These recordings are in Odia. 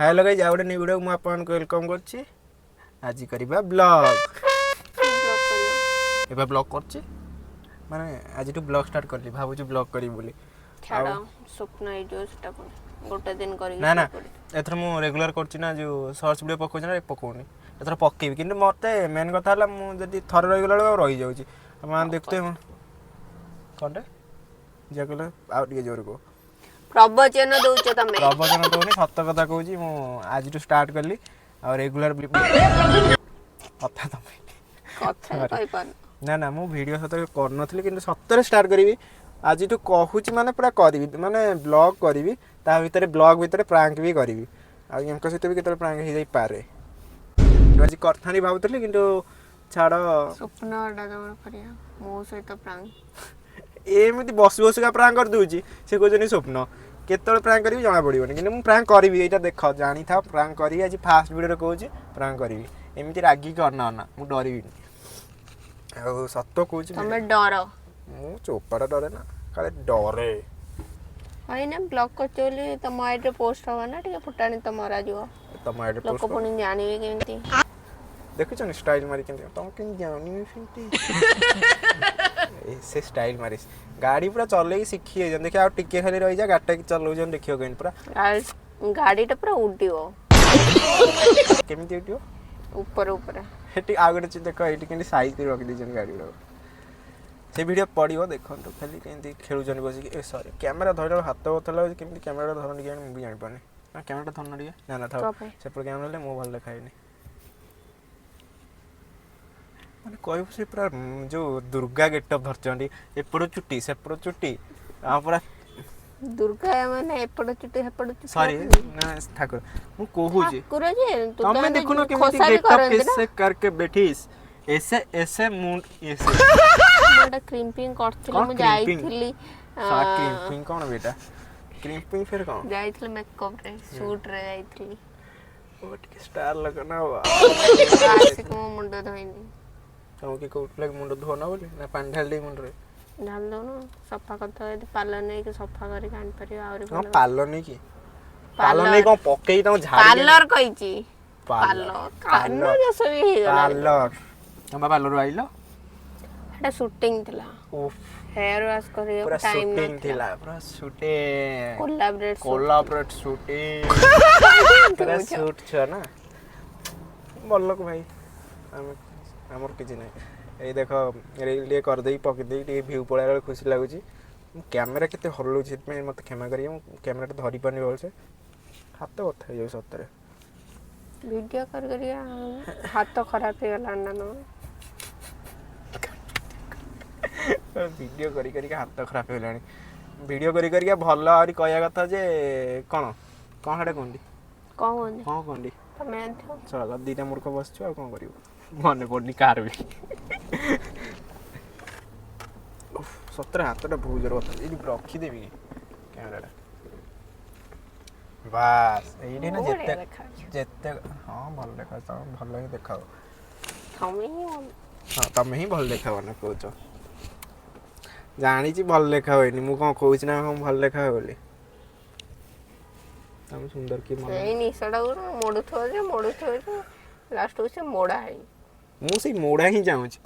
ହ୍ୟାଲୋ ଗାଇଜ, ଆଉ ଗୋଟେ ନ୍ୟୁ ଭିଡ଼ିଓ ମୁଁ ଆପଣଙ୍କୁ welcome କରୁଛି। ଆଜି କରିବା ବ୍ଲଗ୍। ବ୍ଲଗ୍ କରିବ? ଏବେ ବ୍ଲଗ୍ କରୁଛି, ମାନେ ଆଜିଠୁ ବ୍ଲଗ୍ ଷ୍ଟାର୍ଟ କଲି, ଭାବୁଛି ବ୍ଲଗ୍ କରିବି ବୋଲି। ଛାଡ଼, ସ୍ୱପ୍ନ ହେଇଯିବ ସେଟା ପୁଣି ଗୋଟେ ଦିନ କରିକି ନା ନା, ଶୋଇପଡ଼ିବ। ଏଥର ମୁଁ ରେଗୁଲାର କରୁଛି ନା, ଯେଉଁ ସର୍ଟସ୍ ଭିଡ଼ିଓ ପକାଉଛି ନା, ପକାଉନି, ଏଥର ପକେଇବି। କିନ୍ତୁ ମୋତେ ମେନ୍ କଥା ହେଲା, ମୁଁ ଯଦି ଥରେ ରହିଗଲା ବେଳକୁ ଆଉ ରହିଯାଉଛି। ଆପଣ ଦେଖୁଥିବେ ମୁଁ କ'ଣଟେ ଯାହା କହିଲ, ଆଉ ଟିକେ ଜୋର କୁହ। ପ୍ରବଚନ ଦଉଛ ତମେ। ପ୍ରବଚନ ଦଉନି, ସତ କଥା କହୁଛି। ମୁଁ ଆଜିଠୁ ଷ୍ଟାର୍ଟ କଲି ଆଉ ରେଗୁଲାର କଥା ତମେ କଥା Sorry. କହିପାରୁନ। ନା ନା, ମୁଁ ଭିଡ଼ିଓ ସତରେ କରୁନଥିଲି, କିନ୍ତୁ ସତରେ ଷ୍ଟାର୍ଟ କରିବି ଆଜିଠୁ କହୁଛି, ମାନେ ପୁରା କରିବି, ମାନେ ବ୍ଲଗ୍ କରିବି। ତା ଭିତରେ ବ୍ଲଗ୍ ଭିତରେ ପ୍ରାଙ୍କ ବି କରିବି, ଆଉ ୟାଙ୍କ ସହିତ ବି କେତେବେଳେ ପ୍ରାଙ୍କ ହେଇଯାଇପାରେ। ଆଜି କରିଥାନ୍ତି ଭାବୁଥିଲି, କିନ୍ତୁ ଛାଡ଼। ସ୍ୱପ୍ନ ଏଟା ତମର କରିବା ମୋ ସହିତ ପ୍ରାଙ୍କ? ଏମିତି ବସି ବସିକା ପ୍ରାଙ୍କ କରିଦେଉଛି, ସେ କହୁଛନ୍ତି ସ୍ୱପ୍ନ। କେତେବେଳେ ପ୍ରାଙ୍କ କରିବି ଜଣା ପଡ଼ିବନି, କିନ୍ତୁ ମୁଁ ପ୍ରାଙ୍କ କରିବି। ଏଇଟା ଦେଖ, ଜାଣିଥାଅ, ପ୍ରାଙ୍କ କରିବି। ଆଜି ଫାଷ୍ଟ ଭିଡ଼ିଓରେ କହୁଛି, ପ୍ରାଙ୍କ କରିବି। ଏମିତି ରାଗିକି ଅନା ଅନା, ମୁଁ ଡରିବିନି। ଆଉ ସତ କହୁଛି। ତମେ ଡର। ମୁଁ ଚୋପାଟା ଡରେ ନା, କାଳେ ଡରେ। ହଇନା, ବ୍ଲଗ୍ କରୁଛ ବୋଲି ତମ ଆଇଡିରେ ପୋଷ୍ଟ ହବ ନା, ଟିକେ ଫୁଟାଣି ତ ମରାଯିବ। ତମ ଆଇଡି ଲୋକ ପୋଷ୍ଟ ପୁଣି ଜାଣିବେ କେମିତି? ଦେଖୁଛନ୍ତି ଷ୍ଟାଇଲ୍ ମାରି କେମିତି, ତମ କେମିତି ଜାଣିବେ ସେମିତି? ଏ ସେ ଷ୍ଟାଇଲ୍ ମାରି ଗାଡ଼ି ପୁରା ଚଲେଇକି ଶିଖି ଯାଇଛନ୍ତି। ଦେଖିବା, ଆଉ ଟିକେ ଖାଲି ରହିଯା, ଗାଡ଼ିଟା ଚଲଉଛନ୍ତି, ଦେଖିବ କେମିତି ପୁରା। ଗାଡ଼ିଟା ପୁରା ଉଡ଼ିବ। କେମିତି ଉଠିବ? ଉପରେ ଉପରେ। ସେଠି ଆଉ ଗୋଟେ ଦେଖ, ଏଇଠି କେମିତି ସାଇଜ୍ କରି ରଖିଦେଇଛନ୍ତି ଗାଡ଼ି ଗୁଡ଼ାକ। ସେ ଭିଡ଼ିଓ ପଡ଼ିବ, ଦେଖନ୍ତୁ ଖାଲି କେମିତି ଖେଳୁଛନ୍ତି ବସିକି। ଏ ସରି, କ୍ୟାମେରା ଧରିଲା ବେଳକୁ ହାତ ବଥା ଲାଗୁଛି। କେମିତି କ୍ୟାମେରାଟା ଧରନ୍ତି କେଜାଣି, ମୁଁ ବି ଜାଣିପାରୁନି। ନା, କ୍ୟାମେରାଟା ଧରନ ଟିକେ। ନା ନା, ଥାଉ। କଣ ପାଇଁ? ସେପଟେ କ୍ୟାମେରା ହେଲେ ମୁଁ ଭଲ ଦେଖାଏନି। ମାନେ କହିବୁ ସେ ପୁରା ଯୋଉ ଦୁର୍ଗା ଗେଟଅପ୍ ଧରିଛନ୍ତି, ଏପଟ ଚୁଟି ସେପଟ ଚୁଟି ଆଉ ପୁରା ଦୁର୍ଗା ମାନେ ଏପଟ ଚୁଟି ସେପଟ ଚୁଟି ସରି ରଖନ୍ତି? ନା, ଠାକୁର ମୁଁ କହୁଛି। ଠାକୁର ଯେ ଦୁର୍ଗା ତମେ ମାନେ ଦେଖୁନ କେମିତି ଖୋସା ବି ଗେଟଅପ୍ କରନ୍ତି ନା। କେସେ करके बैठीस, ऐसे ऐसे ମୁଣ୍ଡ ऐसे। ମୁଁ ଏଟା କ୍ରିମ୍ପିଂ କରିଥିଲି। କଣ ମୁଁ crimping? ଯାଇଥିଲି ସାଲା କ୍ରିମ୍ପିଂ କ'ଣ ବେଟା? କ୍ରିମ୍ପିଂ ଫେର କ'ଣ? ଯାଇଥିଲି ମେକଅପରେ ସୁଟ୍ରେ ଯାଇଥିଲି। ଓ, ଟିକେ ଷ୍ଟାର ଲୋକ ନା। ଆସିକି ମୋ ମୁଣ୍ଡ ଧୋଇନି। ତମକୁ କିଏ କହୁଥିଲା କି ମୁଣ୍ଡ ଧୁଅ ନା ବୋଲି? ନା ପାଣି ଢାଳି ଦେଇ ମୁଣ୍ଡରେ ଢାଳି ଦଉନୁ, ସଫା କରିଦବ। ଯଦି ପାର୍ଲର ନେଇକି ସଫା କରିକି ଆଣିପାରିବ ଆହୁରି ହଁ ଭଲ। ପାର୍ଲର ନେଇକି, ପାର୍ଲର ନେଇ କ'ଣ ପକେଇକି ତମ ଝାଡ଼ି ପାର୍ଲର କହିଛି। ପାର୍ଲର। ପାର୍ଲର କାନ ଦୋଷ ବି ହେଇଗଲାଣି। ପାର୍ଲର, ତମ ପାର୍ଲରରୁ ଆଇଲ? ସେଟା ସୁଟିଂ ଥିଲା। ଉଫ୍। ହେୟାର ୱାଶ କରିବାକୁ ପୁରା ଟାଇମ୍ ସୁଟିଂ ନଥିଲା। ଥିଲା, ପୁରା ସୁଟିଂ। କୋଲାବରେଟ୍। କୋଲାବରେଟ୍ ସୁଟିଂ, ପୁରା ସୁଟ୍ ଛୁଆ ନା, ବଡ଼ ଲୋକ ଭାଇ ଆମେ, ଆମର କିଛି ନାହିଁ। ଏଇ ଦେଖ, ରିଲ୍ ଟିକେ କରିଦେଇକି ପକେଇ ଦେଇକି ଟିକେ ଭ୍ୟୁ ପଳେଇଲା ବେଳକୁ ଖୁସି ଲାଗୁଛି। ମୁଁ କ୍ୟାମେରା କେତେ ହଲଉଛି, ସେଥିପାଇଁ ମୋତେ କ୍ଷମା କରିବେ। ମୁଁ କ୍ୟାମେରାଟା ଧରିପାରୁନି ଭଲସେ, ହାତ ବଥା ହେଇଯାଉଛି ସତରେ। ଭିଡ଼ିଓ କରି କରି ହାତ ଖରାପ ହେଇଗଲାଣି ନା ତମର? ଭିଡ଼ିଓ କରି କରିକା ହାତ ଖରାପ ହେଇଗଲାଣି, ଭିଡ଼ିଓ କରି କରିକା। ଭଲ, ଆହୁରି କହିବା କଥା ଯେ କ'ଣ କ'ଣ ସେଟା କୁହନ୍ତି? କଣ କୁହନ୍ତି? କ'ଣ କୁହନ୍ତି? ତମେ ଜାଣିଥିବ। ଚଲ, ଦୁଇଟା ମୂର୍ଖ ବସିଛୁ, ଆଉ କ'ଣ କରିବୁ? ମନେ ପଡ଼ୁନି କାହାର ବି। ଉଫ୍, ସତରେ ହାତଟା ବହୁତ ଜୋର ବଥା। ଏଇଠି ରଖିଦେବି କି କ୍ୟାମେରାଟା? ବାସ୍, ଏଇଠି ନା। ବଢିଆ ଯେତେ ଦେଖାଯାଉଛି। ଯେତେ, ହଁ, ଭଲ ଦେଖାଯାଉଛି। ତମେ ଭଲ ହିଁ ଦେଖାଅ। ତମେ ହିଁ ଭଲ। ହଁ, ତମେ ହିଁ ଭଲ ଦେଖାଅ ନା କହୁଛ? ଜାଣିଛି ଭଲ ଦେଖା ହୁଏନି। ମୁଁ କ'ଣ କହୁଛି ନା ହଁ ଭଲ ଦେଖା ହୁଏ ବୋଲି? ତମେ ସୁନ୍ଦର କି ମନ। ସେଇ ନିଶଟାକୁ ମୋଡୁଥିବ ଯେ ମୋଡୁଥିବ ଯେ ଲାଷ୍ଟକୁ ସେ ମୋଡା ହେଇ ମୁଁ ସେଇ ମୋଡ଼ା ହିଁ ଚାହୁଁଛି,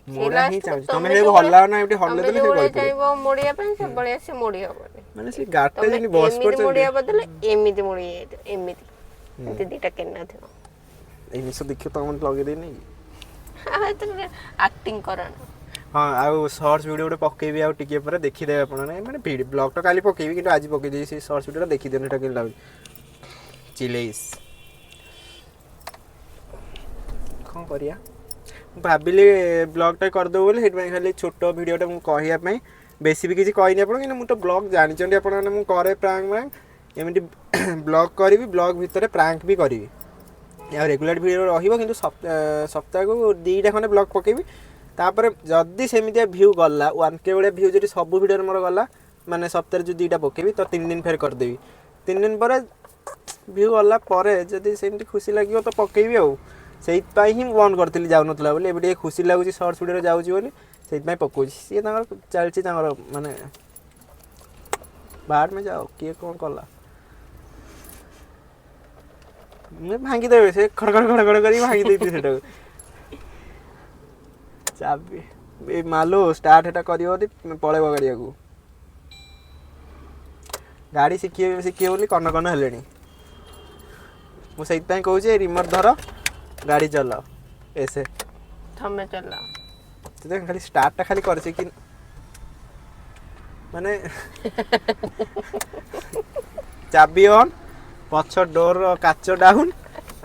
ମୋଡ଼ା ହିଁ ଲାଷ୍ଟକୁ ଚାହୁଁଛି। ତମେ ତମେ ସେଟାକୁ ଯୋଉ ହଲାଅ ନା, ଏଠି ହଲେଇ ତମେ ଦେଲେ ସେ ଯୋଉ ଭଳିଆ ଗଳି ପଡ଼ିବ। ଚାହିଁବ ମୋଡିବା ପାଇଁ, ସେଭଳିଆ ସେ ମୋଡି ହବନି। ମାନେ ସେ ଗାଡ଼ିଟା ତମେ ଯେମିତି ବସି ଏମିତି ପଡୁଛନ୍ତି। ମୋଡିବା ବଦଲେ ଏମିତି ମୋଡି ଯାଇଥିବ, ଏମିତି ଏମିତି ଦିଟା କେନା ଥିବ। ଏଇ ନିଶ ଦେଖିବ, ତମ ଲଗେଇ ଦେଇନି କି? ଆକ୍ଟିଂ କର ନା। ହଁ, ଆଉ ସର୍ଟସ୍ ଭିଡ଼ିଓ ଗୋଟେ ପକେଇବି ଆଉ ଟିକେ ପରେ, ଦେଖିଦେବେ ଆପଣ। ମାନେ ବ୍ଲଗ୍ଟା କାଲି ପକେଇବି, କିନ୍ତୁ ଆଜି ପକେଇଦେବି ସେଇ ସର୍ଟସ୍ ଭିଡ଼ିଓଟା, ଦେଖିଦିଅନ୍ତୁ ଏଇଟା କେମିତି ଲାଗୁଛି। ଚିଲେଇସ୍ କ'ଣ କରିବା? ମୁଁ ଭାବିଲି ବ୍ଲଗ୍ଟା କରିଦେବୁ ବୋଲି, ସେଇଥିପାଇଁ ଖାଲି ଛୋଟ ଭିଡ଼ିଓଟା ମୁଁ କହିବା ପାଇଁ। ବେଶୀ ବି କିଛି କହିନି ଆପଣ, କିନ୍ତୁ ମୁଁ ତ ବ୍ଲଗ୍ ଜାଣିଛନ୍ତି ଆପଣମାନେ, ମୁଁ କରେ ପ୍ରାଙ୍କ ବ୍ରାଙ୍କ। ଏମିତି ବ୍ଲଗ୍ କରିବି, ବ୍ଲଗ୍ ଭିତରେ ପ୍ରାଙ୍କ ବି କରିବି, ଆଉ ରେଗୁଲାର ଭିଡ଼ିଓ ରହିବ। କିନ୍ତୁ ସପ୍ତାହକୁ 2ଟା ଖଣ୍ଡେ ବ୍ଲଗ୍ ପକେଇବି। ତାପରେ ଯଦି ସେମିତିଆ ଭ୍ୟୁ ଗଲା, 1K ଭଳିଆ ଭ୍ୟୁ ଯଦି ସବୁ ଭିଡ଼ିଓରେ ମୋର ଗଲା, ମାନେ ସପ୍ତାହରେ ଯଦି 2ଟା ପକେଇବି ତ 3 ଦିନ ଫେର କରିଦେବି। 3 ଦିନ ପରେ ଭ୍ୟୁ ଗଲା ପରେ ଯଦି ସେମିତି ଖୁସି ଲାଗିବ ତ ପକେଇବି। ଆଉ ସେଇଥିପାଇଁ ହିଁ ମୁଁ ବନ୍ଦ କରିଥିଲି, ଯାଉନଥିଲା ବୋଲି। ଏବେ ଟିକେ ଖୁସି ଲାଗୁଛି ସର୍ଟସ୍ ଭିଡ଼ିଓରେ ଯାଉଛି ବୋଲି, ସେଇଥିପାଇଁ ପକଉଛି। ସିଏ ତାଙ୍କର ଚାଲିଛି ତାଙ୍କର, ମାନେ ବାହାର ମେ ଯାଅ, କିଏ କ'ଣ କଲା। ମୁଁ ଭାଙ୍ଗିଦେବେ, ସେ ଖଡ଼ ଖଡ଼ ଖଡ଼ ଖଡ଼ କରିକି ଭାଙ୍ଗି ଦେଇଥିବେ ସେଟାକୁ। ଚାବି ଏ ମାଲୋ, ଷ୍ଟାର୍ଟ ଏଟା କରିବ ଯଦି ପଳେଇବ ଗାଡ଼ିଆକୁ। ଗାଡ଼ି ଶିଖିବେ ଶିଖିବେ ବୋଲି କନ କନ ହେଲେଣି। ମୁଁ ସେଇଥିପାଇଁ କହୁଛି ରିମୋଟ୍ ଧର, ଗାଡ଼ି ଚଲାଅ। ଏସେ ତମେ ଚଲାଅ। ଖାଲି ଷ୍ଟାର୍ଟଟା ଖାଲି କରିଛି କି ମାନେ ଚାବି ଅନ୍, ପଛ ଡୋର କାଚ ଡାଉନ୍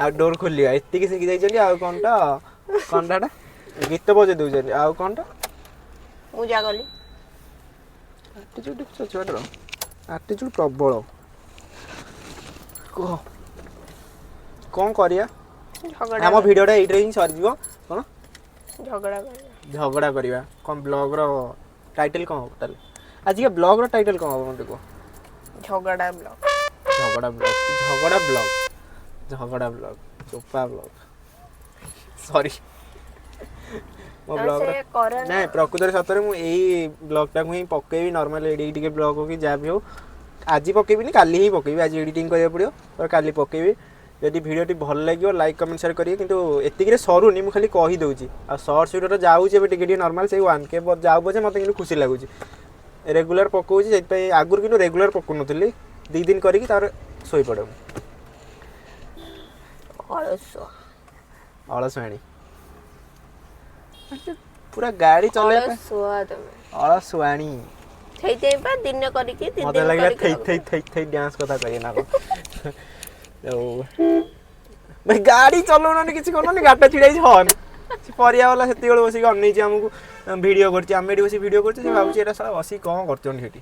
ଆଉ ଡୋର ଖୋଲିବା, ଏତିକି ଶିଖି ଯାଇଛନ୍ତି। ଆଉ କ'ଣଟା କ'ଣଟା ଗୀତ ବଜେଇ ଦେଉଛନ୍ତି, ଆଉ କ'ଣଟା? ମୁଁ ଯା ଗଲି। ଆଟିଚ୍ୟୁଡ଼ ଦେଖୁଛ ଛୁଆଟାର, ଆଟିଚ୍ୟୁଡ଼ ପ୍ରବଳ। କୁହ କ'ଣ କରିବା? ଝଗଡ଼ା ଆମ ଭିଡ଼ିଓଟା ଏଇଥିରେ ହିଁ ସରିଯିବ। କ'ଣ ଝଗଡ଼ା କରିବା? ଝଗଡ଼ା କରିବା କ'ଣ? ବ୍ଲଗ୍ର ଟାଇଟେଲ୍ କ'ଣ ହେବ ତାହେଲେ? ଆଜିକା ବ୍ଲଗ୍ର ଟାଇଟେଲ୍ କ'ଣ ହେବ ମୋତେ କୁହ। ଝଗଡ଼ା ବ୍ଲଗ। ଝଗଡ଼ା ବ୍ଲଗ୍, ଝଗଡ଼ା ବ୍ଲଗ୍, ଝଗଡ଼ା ବ୍ଲଗ୍, ଚୋପା ବ୍ଲଗ୍। ସରି, ମୋ ତମେ ବ୍ଲଗ୍ର ସେ କର ନା। ନାଇଁ, ପ୍ରକୃତରେ ସତରେ ମୁଁ ଏଇ ବ୍ଲଗ୍ଟାକୁ ହିଁ ପକେଇବି। ନର୍ମାଲ୍ ଏଡ଼ିଟ୍ ଟିକେ ବ୍ଲଗ୍ ହଉ କି ଯାହା ବି ହଉ, ଆଜି ପକେଇବିନି, କାଲି ହିଁ ପକେଇବି। ଆଜି ଏଡ଼ିଟିଂ କରିବାକୁ ପଡ଼ିବ ତ କାଲି ପକେଇବି। ଯଦି ଭିଡ଼ିଓଟି ଭଲ ଲାଗିବ ଲାଇକ୍ କମେଣ୍ଟ ସେୟାର କରିବେ। କିନ୍ତୁ ଏତିକିରେ ସରୁନି, ମୁଁ ଖାଲି କହିଦେଉଛି। ଆଉ ସର୍ଟସ୍ ଭିଡ଼ିଓଟା ଯାଉଛି ଏବେ ଟିକେ ଟିକେ ନର୍ମାଲ୍, ସେଇ 1K ଯାଉ ପଛେ ମୋତେ କିନ୍ତୁ ଖୁସି ଲାଗୁଛି। ରେଗୁଲାର ପକାଉଛି ସେଥିପାଇଁ। ଆଗରୁ କିନ୍ତୁ ରେଗୁଲାର ପକାଉନଥିଲି, 2 ଦିନ କରିକି ତାପରେ ଶୋଇପଡ଼େ ମୁଁ। ଅଳସୁଆ। ଅଳସୁଆଣି ପୁରା, ଗାଡ଼ି ଚଲେଇବା ପାଇଁ। ଅଳସୁଆ ତମେ। ଅଳସୁଆଣି। ସେଇଥିପାଇଁ ପା ଦିନେ କରିକି 3 ମତେ ଦିନ ଲାଗିଲା କରିକି ଥେଇ ଥେଇ ଥେଇ ଥେଇ ଡ୍ୟାନ୍ସ କଥା କହିବେ ନା କଣ। ଆଉ ଭାଇ ଗାଡ଼ି ଚଲଉନାହାନ୍ତି, କିଛି କରୁନାହାନ୍ତି, ଗାଡ଼ିଟା ଛିଡ଼ା ହେଇଛି, ହର୍ନ। ସେ ପରିବା ବାଲା ସେତିକିବେଳେ ବସିକି ଅନେଇଛି ଆମକୁ, ଭିଡ଼ିଓ କରୁଛି। ଆମେ ଏଠି ବସି ଭିଡ଼ିଓ କରୁଛୁ, ସେ ଭାବୁଛି ଏଇଟା ଶଳା ବସିକି କ'ଣ କରୁଛନ୍ତି ସେଠି।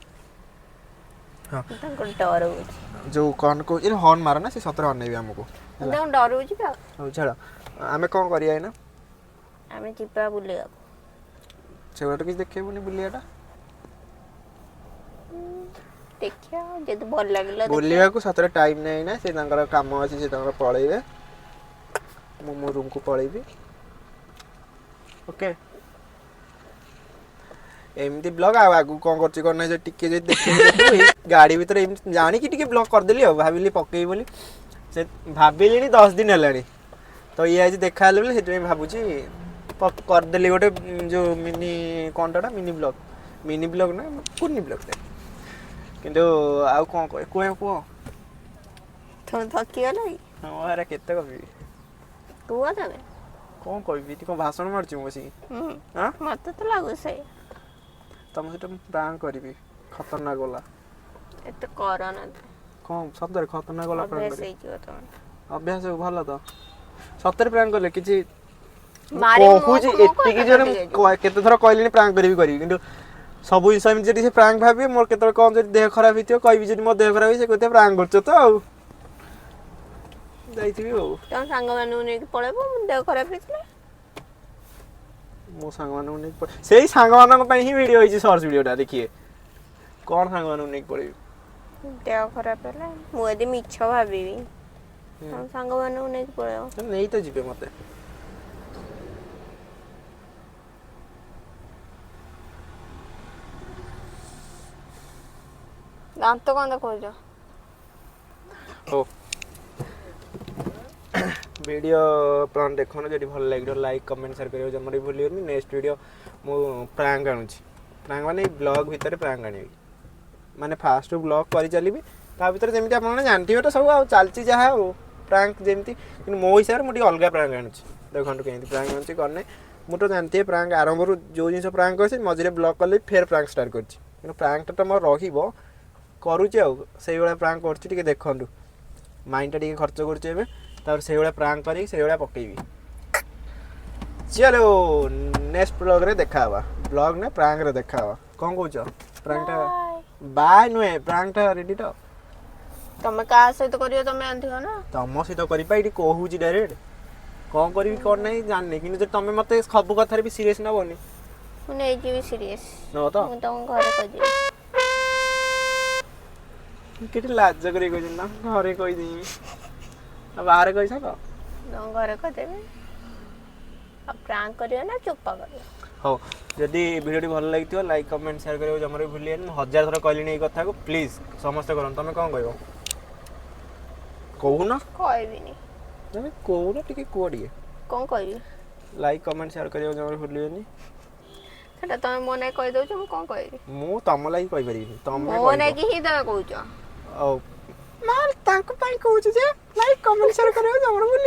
ହଁ, ତାଙ୍କୁ ଡରଉଛି। ଯୋଉ କ'ଣ କହୁଛି, ହର୍ନ ମାର ନା, ସେ ସତରେ ଅନେଇବେ ଆମକୁ। ମୁଁ ତାଙ୍କୁ ଡରଉଛି ପା। ହଉ ଛାଡ଼, ଆମେ କ'ଣ କରିବା ଏଇନା? ଆମେ ଯିବା ବୁଲିବାକୁ। ସେଗୁଡ଼ା ତ କିଛି ଦେଖେଇବୁନି ବୁଲିବାଟା। ଦେଖିବା, ଯଦି ଭଲ ଲାଗିଲା ଦେଖିବା। ବୁଲିବାକୁ ସତରେ ଟାଇମ୍ ନାହିଁ ନା, ସେ ତାଙ୍କର କାମ ଅଛି, ସେ ତାଙ୍କର ପଳେଇବେ, ମୁଁ ମୋ ରୁମ୍କୁ ପଳେଇବି। ଓକେ, ଏମିତି ବ୍ଲଗ୍ ଆଉ ଆଗକୁ କ'ଣ କରୁଛି କ'ଣ ନାହିଁ ଟିକେ ଯଦି ଦେଖିବୁ ଦେଖିବୁ। ଏଇ ଗାଡ଼ି ଭିତରେ ଏମିତି ଜାଣିକି ଟିକେ ବ୍ଲଗ୍ କରିଦେଲି ଆଉ ଭାବିଲି ପକେଇବି ବୋଲି। ସେ ଭାବିଲିଣି 10 ଦିନ ହେଲାଣି, ତ ଇଏ ଆଜି ଦେଖା ହେଲେ ବୋଲି ସେଥିପାଇଁ ଭାବୁଛି କରିଦେଲି ଗୋଟେ ଯୋଉ ମିନି କ'ଣଟା, ମିନି ବ୍ଲଗ୍, ମିନି ବ୍ଲଗ୍ ନା କୁନି ବ୍ଲଗ୍ଟେ। କିନ୍ତୁ ଆଉ କ'ଣ କହ, କୁହ କୁହ। ତମେ ଥକିଗଲ କି? ହଁ, ଏରା କେତେ କହିବି? କୁହ ତମେ। କ'ଣ କହିବି? ଏଠି କ'ଣ ଭାଷଣ ମାରୁଛି ମୁଁ ବସିକି? ଆଁ? ମତେ ତ ଲାଗୁଛି ସେଇଆ। ତମ ସହିତ ମୁଁ ପ୍ରାଙ୍କ କରିବି ଖତରନାକ ଗଲା। ଏତେ କର ନା। କ'ଣ ସତରେ ଖତରନାକ ଗଲା ପ୍ରାଙ୍କ ଅଭ୍ୟାସ କରିବି। ହେଇଯିବ ତମେ। ଅଭ୍ୟାସ ଭଲ ତ। ସତରେ ପ୍ରାଙ୍କ କଲେ କିଛି ମୁଁ ମାରି କହୁଛି ମୋ ଏତିକି କଥା ଜୋରେ କାଟି ମୁଁ ଯାଇଯିବ। କେତେ ଥର କହିଲିଣି ପ୍ରାଙ୍କ କରିବି କରିବି, କିନ୍ତୁ ସବୁ ଜିନିଷ ଏମିତି ଯଦି ସେ ପ୍ରାଙ୍କ ଭାବିବେ, ମୋର କେତେବେଳେ କ'ଣ ଯଦି ଦେହ ଖରାପ ହେଇଥିବ କହିବି, ଯଦି ମୋ ଦେହ ଖରାପ ହେଇଛି, ସେ କହୁଥିବେ ପ୍ରାଙ୍କ କରୁଛ ତ, ଆଉ ଯାଇଥିବି ଆଉ। ତମ ସାଙ୍ଗମାନଙ୍କୁ ନେଇକି ପଳେଇବ ମୋ ଦେହ ଖରାପ ହେଇଥିଲା। ମୋ ସାଙ୍ଗମାନଙ୍କୁ ନେଇକି ସେଇ ସାଙ୍ଗମାନଙ୍କ ପାଇଁ ହିଁ ଭିଡ଼ିଓ ହେଇଛି, ସର୍ଟସ୍ ଭିଡ଼ିଓଟା ଦେଖିବେ। କ'ଣ ସାଙ୍ଗମାନଙ୍କୁ ନେଇକି ପଳେଇବି? ଦେହ ଖରାପ ହେଲା ମୁଁ ଯଦି ମିଛ ଭାବିବି, ତମ ସାଙ୍ଗମାନଙ୍କୁ ନେଇକି ପଳେଇବ। ନେଇ ତ ଯିବେ ମତେ। ଦାନ୍ତ କ'ଣ ଦେଖାଉଛ? ହଉ, ଭିଡ଼ିଓ ଆପଣ ଦେଖନ୍ତୁ, ଯଦି ଭଲ ଲାଗିବ ଲାଇକ୍ କମେଣ୍ଟ ସେୟାର କରିବାକୁ ଜମାରୁ ବି ଭୁଲିବେନି। ନେକ୍ସଟ ଭିଡ଼ିଓ ମୁଁ ପ୍ରାଙ୍କ ଆଣୁଛି। ପ୍ରାଙ୍କ ମାନେ ବ୍ଲଗ୍ ଭିତରେ ପ୍ରାଙ୍କ ଆଣିବି, ମାନେ ଫାଷ୍ଟରୁ ବ୍ଲଗ୍ କରି ଚାଲିବି, ତା ଭିତରେ ଯେମିତି ଆପଣମାନେ ଜାଣିଥିବେ ତ ସବୁ ଆଉ ଚାଲିଛି ଯାହା ଆଉ ପ୍ରାଙ୍କ ଯେମିତି, କିନ୍ତୁ ମୋ ହିସାବରେ ମୁଁ ଟିକେ ଅଲଗା ପ୍ରାଙ୍କ ଆଣୁଛି। ଦେଖନ୍ତୁ କେମିତି ପ୍ରାଙ୍କ ଆଣୁଛି କ'ଣ ନାହିଁ। ମୁଁ ତ ଜାଣିଥିବେ ପ୍ରାଙ୍କ ଆରମ୍ଭରୁ ଯେଉଁ ଜିନିଷ ପ୍ରାଙ୍କ କରିଛି, ମଝିରେ ବ୍ଲଗ୍ କଲେ ଫେର୍ ପ୍ରାଙ୍କ ଷ୍ଟାର୍ଟ କରିଛି, କିନ୍ତୁ ପ୍ରାଙ୍କଟା ତ ମୋର ରହିବ। କରୁଛି ଆଉ ସେଇଭଳିଆ ପ୍ରାଙ୍କ କରୁଛି, ଟିକେ ଦେଖନ୍ତୁ। ମାଇଣ୍ଡଟା ଟିକେ ଖର୍ଚ୍ଚ କରୁଛି ଏବେ, ତାପରେ ସେଇଭଳିଆ ପ୍ରାଙ୍କ କରିକି ସେଇଭଳିଆ ପକେଇବି। ଚଲୋ, ନେକ୍ସଟ ବ୍ଲଗ୍ରେ ଦେଖା ହେବା। ବ୍ଲଗ୍ ନା ପ୍ରାଙ୍କରେ ଦେଖା ହେବା। କ'ଣ କହୁଛ? ପ୍ରାଙ୍କଟା ବାଏ ନୁହେଁ, ପ୍ରାଙ୍କଟା ରେଡ଼ି ତ? ତମେ କାହା ସହିତ କରିବ ତମେ ଜାଣିଥିବ ନା। ତମ ସହିତ କରିବା, ଏଇଠି କହୁଛି ଡାଇରେକ୍ଟ। କ'ଣ କରିବି କ'ଣ ନାହିଁ ଜାଣିନି, କିନ୍ତୁ ଯଦି ତମେ ମୋତେ ସବୁ କଥାରେ ବି ସିରିୟସ୍ ନେବନି। ମୁଁ ନେଇଯିବି ସିରିୟସ୍। ନେବ ତ? ମୁଁ ତମ ଘରେ କହିଦେବି। କେତେ ଲାଜ କରି କହୁଛନ୍ତି ନା, ଘରେ କହିଦେବି ଆଉ ବାହାରେ କହିଛ ତ। ତମ ଘରେ କହିଦେବି। ଆଉ ପ୍ରାଙ୍କ କରିବ ନା ଚୋପା କରିବ? ହଉ, ଯଦି ଭିଡ଼ିଓଟି ଭଲ ଲାଗିଥିବ ଲାଇକ୍ କମେଣ୍ଟ ସେୟାର କରିବାକୁ ଜମାରୁ ବି ଭୁଲିବେନି। ମୁଁ ହଜାର ଥର କହିଲିଣି ଏଇ କଥାକୁ, ପ୍ଲିଜ୍ ସମସ୍ତେ କରନ୍ତୁ। ତମେ କ'ଣ କହିବ କହୁନ? କହିବିନି। ତମେ କହୁନ ଟିକେ, କୁହ ଟିକେ। କ'ଣ କହିବି? ଲାଇକ୍, କମେଣ୍ଟ, ସେୟାର କରିବାକୁ ଜମାରୁ ଭୁଲିବେନି। ସେଟା ତମେ ମୋ ନାଗି କହିଦଉଛ, ମୁଁ କ'ଣ କହିବି? ମୁଁ ତମ ଲାଗି କହିପାରିବିନି, ତମେ ମୋ କହିବ। ନାଗି ହିଁ ତମେ କହୁଛ। ଆଉ ମା ତାଙ୍କ ପାଇଁ କହୁଛି ଯେ ଲାଇକ୍, କମେଣ୍ଟ, ସେୟାର କରିବାକୁ ଜମାରୁ ଭୁଲିବେନି।